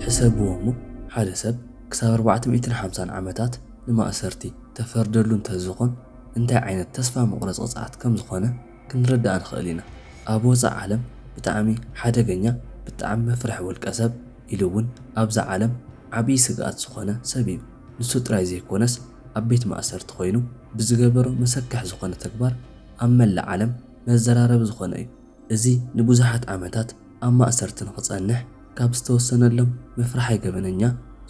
ሕሰብዎ እሞ፣ ሓደ ሰብ ክሳብ ኣርባዕተ ሚእትን ሓምሳን ዓመታት ንማእሰርቲ ተፈርደሉ እንተዝኾን፣ እንታይ ዓይነት ተስፋ መቑረፂ ቅፅዓት ከም ዝኾነ ክንርዳእ ንኽእል ኢና። ኣብ ወፃኢ ዓለም ብጣዕሚ ሓደገኛ፣ ብጣዕሚ መፍርሒ ውልቀ ሰብ ኢሉ እውን ኣብዛ ዓለም ዓብዪ ስግኣት ዝኾነ ሰብ እዩ። ንሱ ጥራይ ዘይኮነስ፣ ኣብ ቤት ማእሰርቲ ኮይኑ ብዝገበሮ መሰክሕ ዝኾነ ተግባር ኣብ መላእ ዓለም መዘራረቢ ዝኾነ እዩ። እዚ ንብዙሓት ዓመታት ኣብ ማእሰርቲ ንኽጸንሕ ካብ ዝተወሰነሎም መፍርሓይ ገበነኛ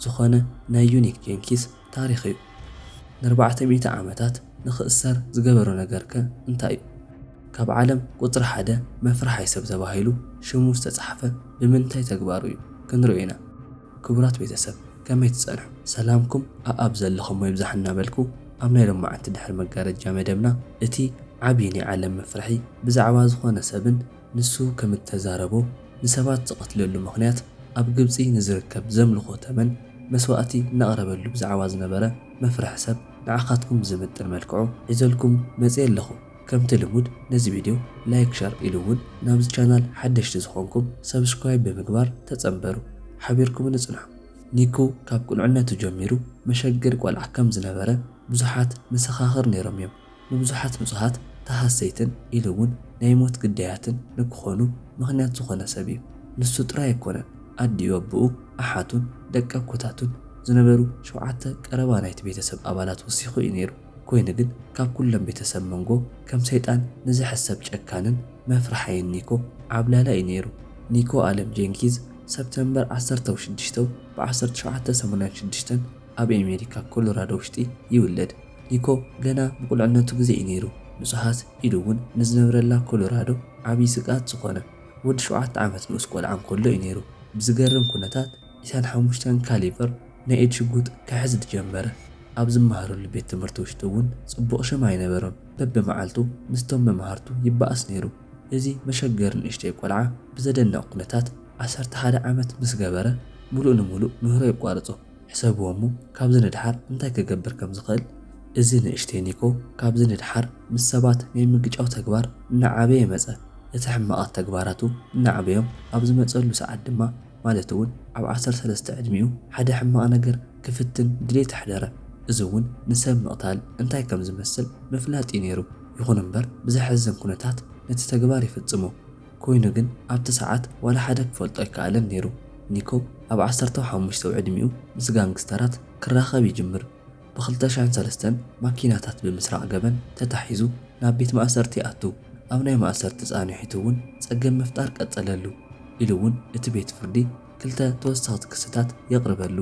ዝኾነ ናይ ዩኒክ ጄንኪንስ ታሪኽ እዩ። ንኣርባዕተ ሚእቲ ዓመታት ንኽእሰር ዝገበሮ ነገርከ እንታይ እዩ? ካብ ዓለም ቁጽሪ ሓደ መፍርሓይ ሰብ ተባሂሉ ሽሙ ዝተጻሕፈ ብምንታይ ተግባሩ እዩ? ክንሪኦ ኢና። ክቡራት ቤተሰብ፣ ከመይ ትጸንሑ? ሰላምኩም ኣኣብ ዘለኹሞ ይብዛሕ እናበልኩ፣ ኣብ ናይ ሎማዓንቲ ድሕሪ መጋረጃ መደብና፣ እቲ ዓብዪ ናይ ዓለም መፍርሒ ብዛዕባ ዝኾነ ሰብን ንሱ ከም እተዛረቦ ንሰባት ዝቐትለሉ ምኽንያት ኣብ ግብጺ ንዝርከብ ዘምልኾ ተመን መስዋእቲ እናቕረበሉ ብዛዕባ ዝነበረ መፍርሒ ሰብ ንዓኻትኩም ብዝምጥን መልክዑ ሒዘልኩም መጺኤ ኣለኹ። ከምቲ ልሙድ ነዚ ቪድዮ ላይክ፣ ሸር ኢሉ እውን ናብዚ ቻናል ሓደሽቲ ዝኾንኩም ሰብስክራይብ ብምግባር ተጸንበሩ። ሓቢርኩምኒ ጽንሑ። ኒኮ ካብ ቁልዕነቱ ጀሚሩ መሸገሪ ቆልዓ ከም ዝነበረ ብዙሓት መሰኻኽር ነይሮም እዮም። ንብዙሓት ንጹሃት ተሃሰይትን ኢሉ እውን ናይ ሞት ግዳያትን ንክኾኑ ምኽንያት ዝኾነ ሰብ እዩ። ንሱ ጥራይ ኣይኮነን፣ ኣዲኡ፣ ኣቦኡ፣ ኣሓቱን ደቂ ኣኮታቱን ዝነበሩ ሸውዓተ ቀረባ ናይቲ ቤተሰብ ኣባላት ወሲኹ እዩ ነይሩ። ኮይኑ ግን ካብ ኩሎም ቤተሰብ መንጎ ከም ሰይጣን ንዝሕሰብ ጨካንን መፍርሓይን ኒኮ ዓብላላ እዩ ነይሩ። ኒኮ ኣለም ጄንኪንስ ሰፕተምበር ዓሰርተ ሽዱሽተ ብ ዓሰርተ ሸውዓተ ሰማንያን ሽዱሽተን ኣብ ኣሜሪካ ኮሎራዶ ውሽጢ ይውለድ። ኒኮ ገና ብቁልዕነቱ ግዜ እዩ ነይሩ ንጹሃት ኢሉ እውን ንዝነብረላ ኮሎራዶ ዓብዪ ስግኣት ዝኾነ። ወዲ ሸውዓተ ዓመት ንኡስ ቆልዓ እንከሎ እዩ ነይሩ። ብዝገርም ኩነታት ዒስራን ሓሙሽተን ካሊበር ናይ ኢድ ሽጉጥ ክሕዝ ዝጀመረ። ኣብ ዝመሃረሉ ቤት ትምህርቲ ውሽጢ እውን ጽቡቕ ሽም ኣይነበሮን። በብመዓልቱ ምስቶም መማህርቱ ይበኣስ ነይሩ። እዚ መሸገሪ ንእሽተይ ቆልዓ ብዘደንቕ ኩነታት ዓሰርተ ሓደ ዓመት ምስ ገበረ፣ ምሉእ ንምሉእ ምህሮ የቋርጾ። ሕሰብዎ እሞ፣ ካብዚ ንድሓር እንታይ ክገብር ከም ዝኽእል። እዚ ንእሽተይ ኒኮ ካብዚ ንድሓር ምስ ሰባት ናይ ምግጫው ተግባር እናዓበየ መጸ። እቲ ሕማቓት ተግባራቱ እናዓበዮም ኣብ ዝመጸሉ ሰዓት ድማ፣ ማለት እውን ኣብ ዓሰርተ ሰለስተ ዕድሚኡ ሓደ ሕማቕ ነገር ክፍትን ድሌት ኣሕደረ። እዚ እውን ንሰብ ምቕታል እንታይ ከም ዝመስል ምፍላጥ እዩ ነይሩ። ይኹን እምበር ብዘሕዝን ኩነታት ነቲ ተግባር ይፍጽሞ። ኮይኑ ግን ኣብቲ ሰዓት ዋላ ሓደ ክፈልጦ ኣይከኣለን ነይሩ። ኒኮ ኣብ ዓሰርተ ሓሙሽተ ዕድሚኡ ምስ ጋንግስተራት ክራኸብ ይጅምር። ብ ክልተ ሽሕን ሰለስተን ማኪናታት ብምስራቕ ገበን ተታሒዙ ናብ ቤት ማእሰርቲ ይኣቱ። ኣብ ናይ ማእሰርቲ ጻንሒቱ እውን ጸገም ምፍጣር ቀጸለሉ ኢሉ እውን እቲ ቤት ፍርዲ ክልተ ተወሰኽቲ ክስታት የቕርበሉ።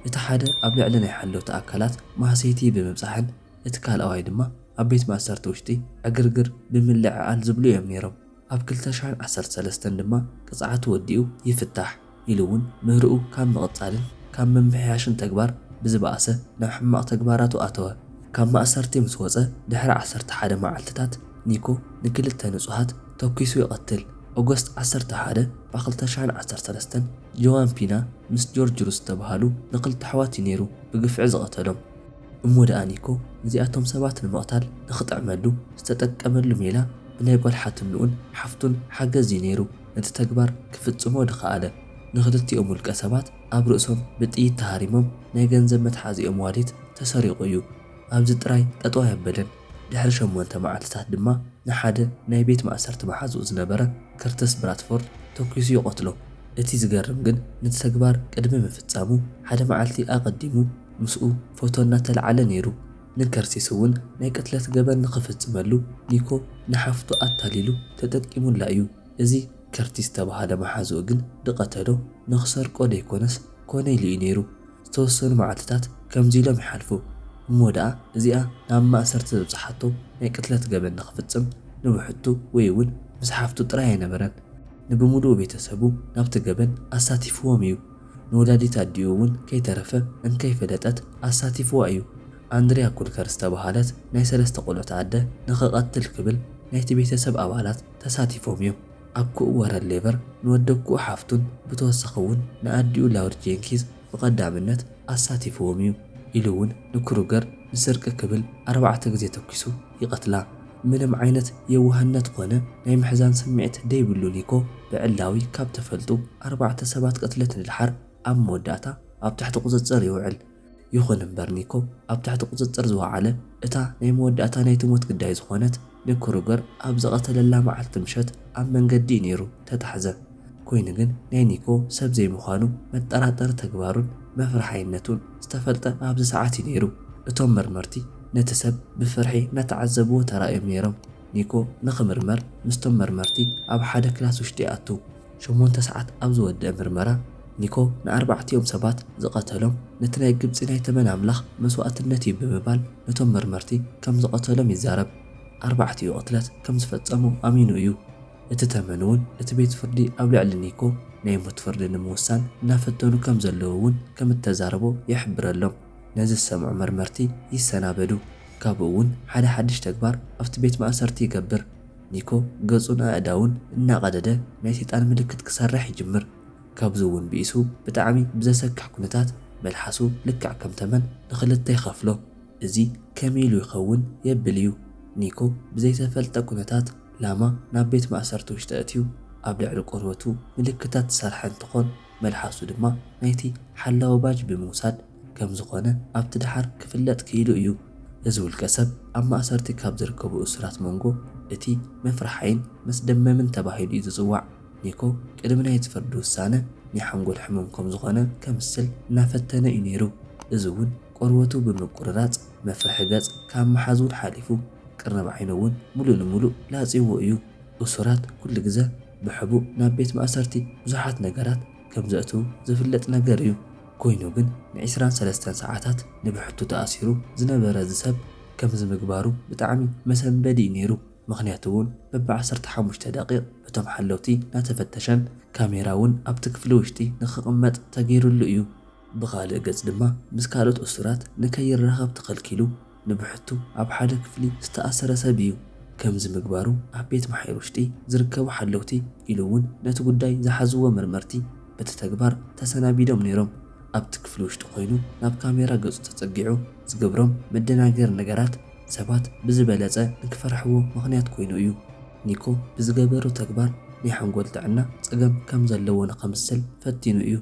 እቲ ሓደ ኣብ ልዕሊ ናይ ሓለውቲ ኣካላት ማህሰይቲ ብምብጻሕን እቲ ካልኣዋይ ድማ ኣብ ቤት ማእሰርቲ ውሽጢ ዕግርግር ብምልዕዓል ዝብሉ እዮም ነይሮም። ኣብ ክልተ ሽሕን ዓሰርተ ሰለስተን ድማ ቅጽዓቱ ወዲኡ ይፍታሕ ኢሉ እውን ምህርኡ ካብ ምቕጻልን ካብ ምምሕያሽን ተግባር ብዝበኣሰ ናብ ሕማቕ ተግባራቱ ኣተወ። ካብ ማእሰርቲ ምስ ወጸ ድሕሪ ዓሰርተ ሓደ መዓልትታት ኒኮ ንክልተ ንጹሃት ተኲሱ ይቐትል። ኦገስት ዓሰርተ ሓደ ብ ክልተ ሽሕን ዓሰርተ ሰለስተን ጆዋን ፒና ምስ ጆርጅ ሩስ ዝተባህሉ ንክልተ ኣሕዋት እዩ ነይሩ ብግፍዒ ዝቐተሎም። እሞ ደኣ ኒኮ ነዚኣቶም ሰባት ንምቕታል ንኽጥዕመሉ ዝተጠቀመሉ ሜላ ብናይ ጓል ሓትንኡን ሓፍቱን ሓገዝ እዩ ነይሩ ነቲ ተግባር ክፍጽሞ ድኸኣለ። ንኽልቲኦም ውልቀ ሰባት ኣብ ርእሶም ብጥይት ተሃሪሞም ናይ ገንዘብ መትሓዚኦም ዋሌት ተሰሪቑ እዩ። ኣብዚ ጥራይ ጠጠው ኣየበለን። ድሕሪ ሸሞንተ መዓልትታት ድማ ንሓደ ናይ ቤት ማእሰርቲ መሓዝኡ ዝነበረ ከርተስ ብራድፎርድ ተኲሱ ይቐትሎ። እቲ ዝገርም ግን ነቲ ተግባር ቅድሚ ምፍጻሙ ሓደ መዓልቲ ኣቐዲሙ ምስኡ ፎቶ እናተለዓለ ነይሩ። ንከርቲስ እውን ናይ ቅትለት ገበን ንኽፍጽመሉ ኒኮ ንሓፍቱ ኣታሊሉ ተጠቂሙላ እዩ። እዚ ከርቲስ ዝተባህለ መሓዝኡ ግን ድቐተሎ ንኽሰርቆ ደይኮነስ ኮነ ኢሉ እዩ ነይሩ። ዝተወሰኑ መዓልትታት ከምዚ ኢሎም ይሓልፉ። እሞ ደኣ እዚኣ ናብ ማእሰርቲ ዘብጽሓቶ ናይ ቅትለት ገበን ንኽፍጽም ንብሕቱ ወይ እውን ምስ ሓፍቱ ጥራይ ኣይነበረን። ንብምሉኡ ቤተሰቡ ናብቲ ገበን ኣሳቲፍዎም እዩ። ንወላዲት ኣዲኡ እውን ከይተረፈ እንከይፈለጠት ኣሳቲፍዋ እዩ። ኣንድሪያ ኩልከር ዝተባህለት ናይ ሰለስተ ቆልዑት ኣደ ንኽቐትል ክብል ናይቲ ቤተሰብ ኣባላት ተሳቲፎም እዮም። ኣኩኡ ዋረን ሌቨር ንወደኩኡ ሓፍቱን ብተወሳኺ እውን ንኣዲኡ ላውሪ ጄንኪንስ ብቐዳምነት ኣሳቲፍዎም እዩ ኢሉ እውን ንክሩገር ንስርቂ ክብል ኣርባዕተ ግዜ ተኲሱ ይቐትላ። ምንም ዓይነት የዋህነት ኮነ ናይ ምሕዛን ስምዒት ደይብሉ ኒኮ ብዕላዊ ካብ ተፈልጡ ኣርባዕተ ሰባት ቅትለት ንድሓር ኣብ መወዳእታ ኣብ ትሕቲ ቁጽጽር ይውዕል። ይኹን እምበር ኒኮ ኣብ ትሕቲ ቁጽጽር ዝወዓለ እታ ናይ መወዳእታ ናይቲ ሞት ግዳይ ዝኾነት ንክሩገር ኣብ ዝቐተለላ መዓልቲ ምሸት ኣብ መንገዲ እዩ ነይሩ ተታሕዘ። ኮይኑ ግን ናይ ኒኮ ሰብ ዘይምዃኑ መጠራጠሪ ተግባሩን መፍርሓይነቱን ዝተፈልጠ ኣብዚ ሰዓት እዩ ነይሩ። እቶም መርመርቲ ነቲ ሰብ ብፍርሒ እናተዓዘብዎ ተራእዮም ነይሮም። ኒኮ ንኽምርመር ምስቶም መርመርቲ ኣብ ሓደ ክላስ ውሽጢ ይኣቱ። ሸሞንተ ሰዓት ኣብ ዝወደአ ምርመራ ኒኮ ንኣርባዕቲኦም ሰባት ዝቐተሎም ነቲ ናይ ግብጺ ናይ ተመን ኣምላኽ መስዋእትነት እዩ ብምባል ነቶም መርመርቲ ከም ዝቐተሎም ይዛረብ። ኣርባዕቲኡ ቅትለት ከም ዝፈጸሙ ኣሚኑ እዩ። እቲ ተመን እውን እቲ ቤት ፍርዲ ኣብ ልዕሊ ኒኮ ናይ ሞት ፍርዲ ንምውሳን እናፈተኑ ከም ዘለዉ እውን ከም እተዛረቦ ይሕብረሎም። ነዚ ዝሰምዑ መርመርቲ ይሰናበዱ። ካብኡ እውን ሓደ ሓድሽ ተግባር ኣብቲ ቤት ማእሰርቲ ይገብር። ኒኮ ገጹን ኣእዳውን እናቐደደ ናይ ሰይጣን ምልክት ክሰርሕ ይጅምር። ካብዚ እውን ብኢሱ ብጣዕሚ ብዘሰክሕ ኩነታት መልሓሱ ልክዕ ከም ተመን ንኽልተ ይኸፍሎ። እዚ ከመይ ኢሉ ይኸውን የብል እዩ። ኒኮ ብዘይተፈልጠ ኩነታት ላማ ናብ ቤት ማእሰርቲ ውሽጢ ኣእትዩ ኣብ ልዕሊ ቆርበቱ ምልክታት ዝሰርሐ እንትኾን፣ መልሓሱ ድማ ናይቲ ሓላዊ ባጅ ብምውሳድ ከም ዝኾነ ኣብቲ ደሓር ክፍለጥ ክኢሉ እዩ። እዚ ውልቀ ሰብ ኣብ ማእሰርቲ ካብ ዝርከቡ እሱራት መንጎ እቲ መፍርሓይን መስደመምን ተባሂሉ እዩ ዝጽዋዕ። ኒኮ ቅድሚ ናይቲ ፍርዲ ውሳነ ናይ ሓንጎል ሕሙም ከም ዝኾነ ከምስል እናፈተነ እዩ ነይሩ። እዚ እውን ቆርበቱ ብምቁርራጽ መፍርሒ ገጽ ካብ ምሓዝ እውን ሓሊፉ ቅርንብ ዓይኑ እውን ሙሉእ ንሙሉእ ላጽይዎ እዩ። እሱራት ኩሉ ግዘ ብሕቡእ ናብ ቤት ማእሰርቲ ብዙሓት ነገራት ከም ዘእትዉ ዝፍለጥ ነገር እዩ። ኮይኑ ግን ንዒስራን ሰለስተን ሰዓታት ንብሕቱ ተኣሲሩ ዝነበረ እዚ ሰብ ከምዚ ምግባሩ ብጣዕሚ መሰንበዲ እዩ ነይሩ። ምኽንያቱ እውን በብዓሰርተ ሓሙሽተ ደቂቕ በቶም ሓለውቲ እናተፈተሸን ካሜራ እውን ኣብቲ ክፍሊ ውሽጢ ንኽቕመጥ ተገይሩሉ እዩ። ብኻልእ ገጽ ድማ ምስ ካልኦት እሱራት ንከይራኸብ ተኸልኪሉ ንብሕቱ ኣብ ሓደ ክፍሊ ዝተኣሰረ ሰብ እዩ። ከምዚ ምግባሩ ኣብ ቤት ማሕየር ውሽጢ ዝርከቡ ሓለውቲ ኢሉ እውን ነቲ ጉዳይ ዝሓዝዎ መርመርቲ በቲ ተግባር ተሰናቢዶም ነይሮም። ኣብቲ ክፍሊ ውሽጢ ኮይኑ ናብ ካሜራ ገጹ ተጸጊዑ ዝገብሮም መደናገሪ ነገራት ሰባት ብዝበለጸ ንክፈርሕዎ ምኽንያት ኮይኑ እዩ። ኒኮ ብዝገበሮ ተግባር ናይ ሓንጎል ጥዕና ጸገም ከም ዘለዎ ንኸምስል ፈቲኑ እዩ።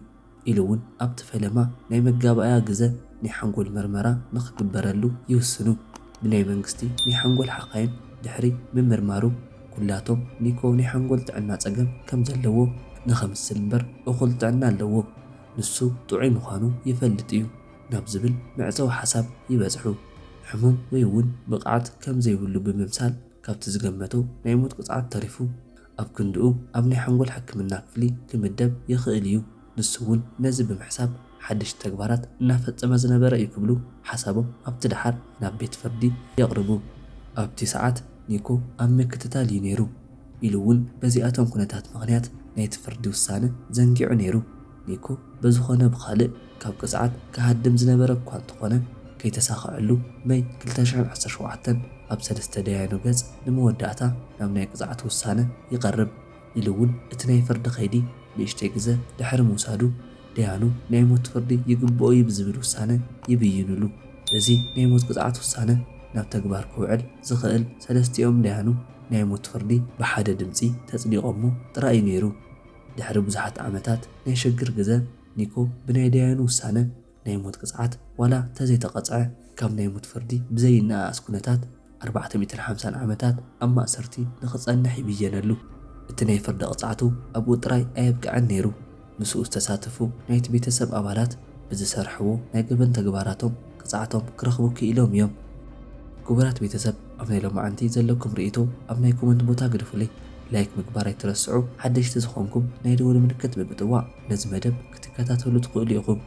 ኢሉ እውን ኣብቲ ፈለማ ናይ መጋባእያ ግዘ ናይ ሓንጎል መርመራ ንኽግበረሉ ይውስኑ። ብናይ መንግስቲ ናይ ሓንጎል ሓኻይም ድሕሪ ምምርማሩ ኩላቶም ኒኮ ናይ ሓንጎል ጥዕና ጸገም ከም ዘለዎ ንኸምስል እምበር እኹል ጥዕና ኣለዎ፣ ንሱ ጥዑይ ምዃኑ ይፈልጥ እዩ ናብ ዝብል መዕጸዊ ሓሳብ ይበጽሑ። ሕሙም ወይ እውን ብቕዓት ከም ዘይብሉ ብምምሳል ካብቲ ዝገመቶ ናይ ሞት ቅጽዓት ተሪፉ ኣብ ክንድኡ ኣብ ናይ ሓንጎል ሕክምና ክፍሊ ክምደብ ይኽእል እዩ። ንሱ እውን ነዚ ብምሕሳብ ሓደሽቲ ተግባራት እናፈጸመ ዝነበረ እዩ ክብሉ ሓሳቦም ኣብቲ ደሓር ናብ ቤት ፍርዲ የቕርቡ። ኣብቲ ሰዓት ኒኮ ኣብ ምክትታል እዩ ነይሩ ኢሉ እውን በዚኣቶም ኩነታት ምኽንያት ናይቲ ፍርዲ ውሳነ ዘንጊዑ ነይሩ። ኒኮ በዝኾነ ብኻልእ ካብ ቅጽዓት ክሃድም ዝነበረ እኳ እንተኾነ ከይተሳኸዐሉ መይ ክልተ ሽሕን ዓሰርተ ሸውዓተን ኣብ ሰለስተ ደያኑ ገጽ ንመወዳእታ ናብ ናይ ቅጽዓት ውሳነ ይቐርብ ኢሉ እውን እቲ ናይ ፍርዲ ኸይዲ ንእሽተይ ግዘ ድሕሪ ምውሳዱ ደያኑ ናይ ሞት ፍርዲ ይግብኦ እዩ ብዝብል ውሳነ ይብይኑሉ። እዚ ናይ ሞት ቅጽዓት ውሳነ ናብ ተግባር ክውዕል ዝኽእል ሰለስቲኦም ደያኑ ናይ ሞት ፍርዲ ብሓደ ድምጺ ተጽዲቖሞ ጥራይ እዩ ነይሩ። ድሕሪ ብዙሓት ዓመታት ናይ ሽግር ግዘ ኒኮ ብናይ ደያኑ ውሳነ ናይ ሞት ቅጽዓት ዋላ ተዘይተቐጽዐ ካብ ናይ ሞት ፍርዲ ብዘይነኣኣስ ኩነታት ኣርባዕተ ሚእትን ሓምሳን ዓመታት ኣብ ማእሰርቲ ንኽጸንሕ ይብየነሉ። እቲ ናይ ፍርዲ ቅጽዓቱ ኣብኡ ጥራይ ኣየብቅዐን ነይሩ። ምስኡ ዝተሳተፉ ናይቲ ቤተሰብ ኣባላት ብዝሰርሕዎ ናይ ገበን ተግባራቶም ቅጽዓቶም ክረኽቡ ክኢሎም እዮም። ክቡራት ቤተሰብ ኣብ ናይ ሎማዓንቲ ዘለኩም ርእይቶ ኣብ ናይ ኮመንት ቦታ ግደፉለይ። ላይክ ምግባር ኣይትረስዑ። ሓደሽቲ ዝኾንኩም ናይ ደወል ምልክት ብምጥዋቕ ነዚ መደብ ክትከታተሉ ትኽእሉ ኢኹም።